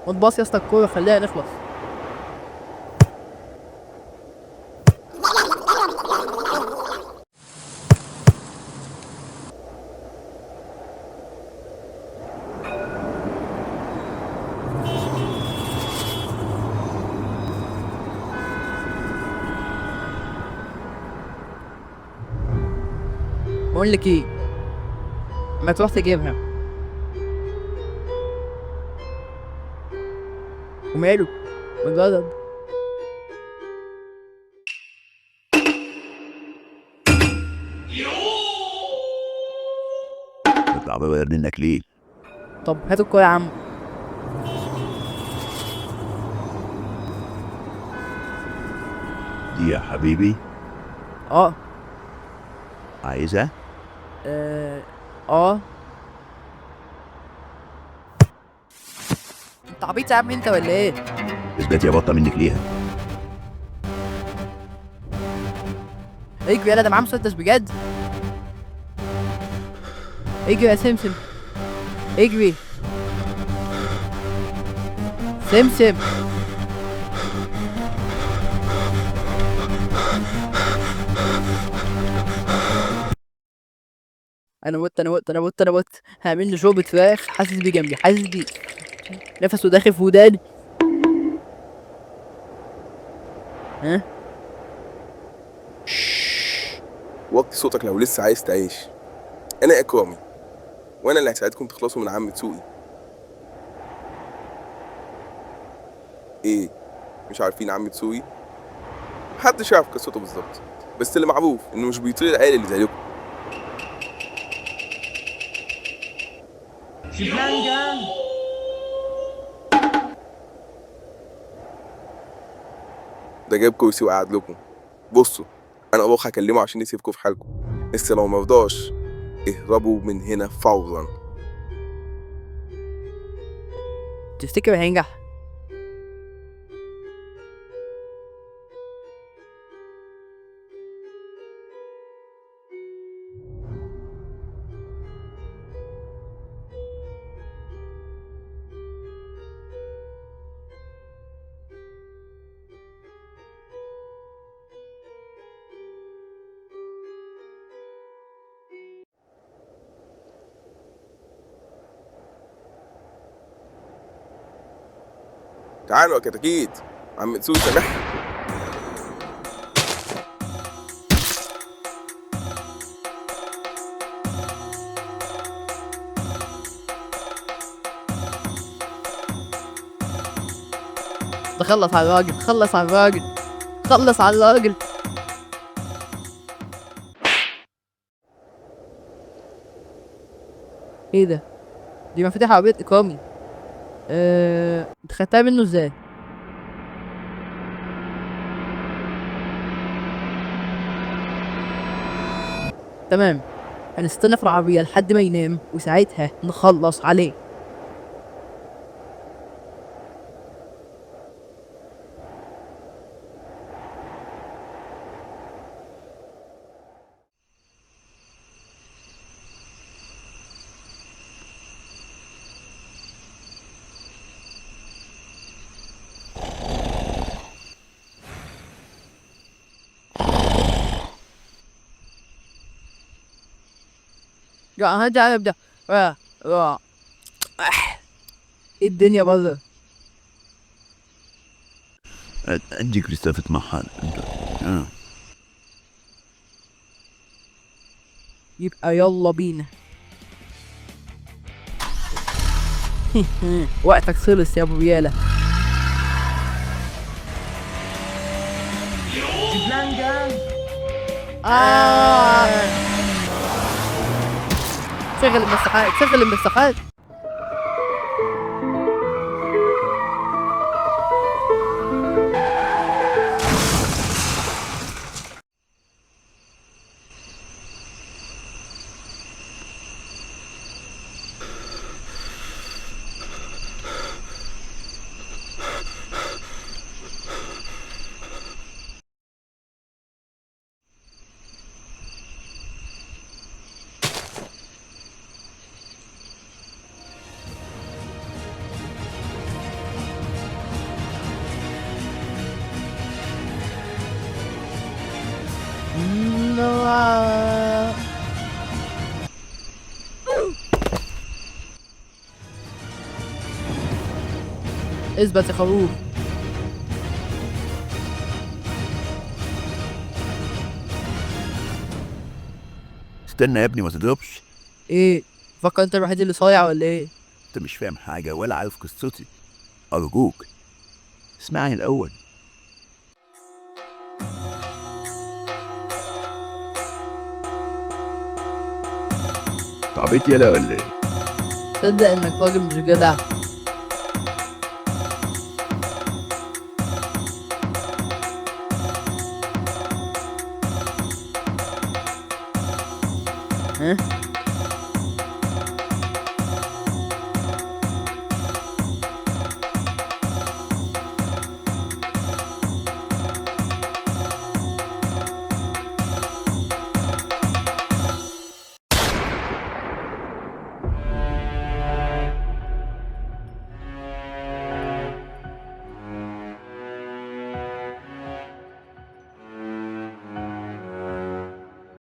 ما تباص يا اسطى الكورة، خليها نخلص. بقول لك ايه، ما تروح تجيبها. وماله، ونجرب. العربية غير منك ليه؟ طب هات الكورة يا عم. دي يا حبيبي. اه. عايزها؟ اه اه. انت عبيط يا عم انت ولا ايه؟ اثبت يا بطة منك ليها. اجري يلا، ده معاه مسدس بجد. اجري يا سمسم، اجري سمسم. انا مت انا مت انا مت انا مت. هعمل لي شوربة فراخ. حاسس بيه جنبي، حاسس بيه، نفسه داخل في وداني. ها؟ وطي صوتك لو لسه عايز تعيش. انا اكرامي، وانا اللي هساعدكم تخلصوا من عم دسوقي. ايه، مش عارفين عم دسوقي؟ محدش يعرف قصته بالظبط، بس اللي معروف انه مش بيطير العيال اللي زيكم. ده جاب كرسي وقعد لكم. بصوا، انا اروح اكلمه عشان يسيبكم في حالكم، بس لو مرضاش اهربوا من هنا فورا. تفتكر هينجح؟ تعالوا يا كتاكيت، عم دسوقي سامحني. ده خلص على الراجل، خلص على الراجل، خلص على الراجل. ايه ده؟ دي مفاتيح عربية اكرامي. انت خدتها منه ازاي؟ تمام، هنستنى في العربية لحد ما ينام وساعتها نخلص عليه. يا هذا ابدا. ايه الدنيا بره؟ اديك رسالة محل. يبقى يلا بينا. وقتك خلص يا ابو بياله. شغل المساحات، شغل المساحات. اثبت يا خروف. استنى يا ابني ما تضربش. ايه، فكر انت الوحيد اللي صايع ولا ايه؟ انت مش فاهم حاجة ولا عارف قصتي. أرجوك اسمعني الأول. عبيط يلا ولا ايه؟ تصدق انك راجل مش جدع. ها؟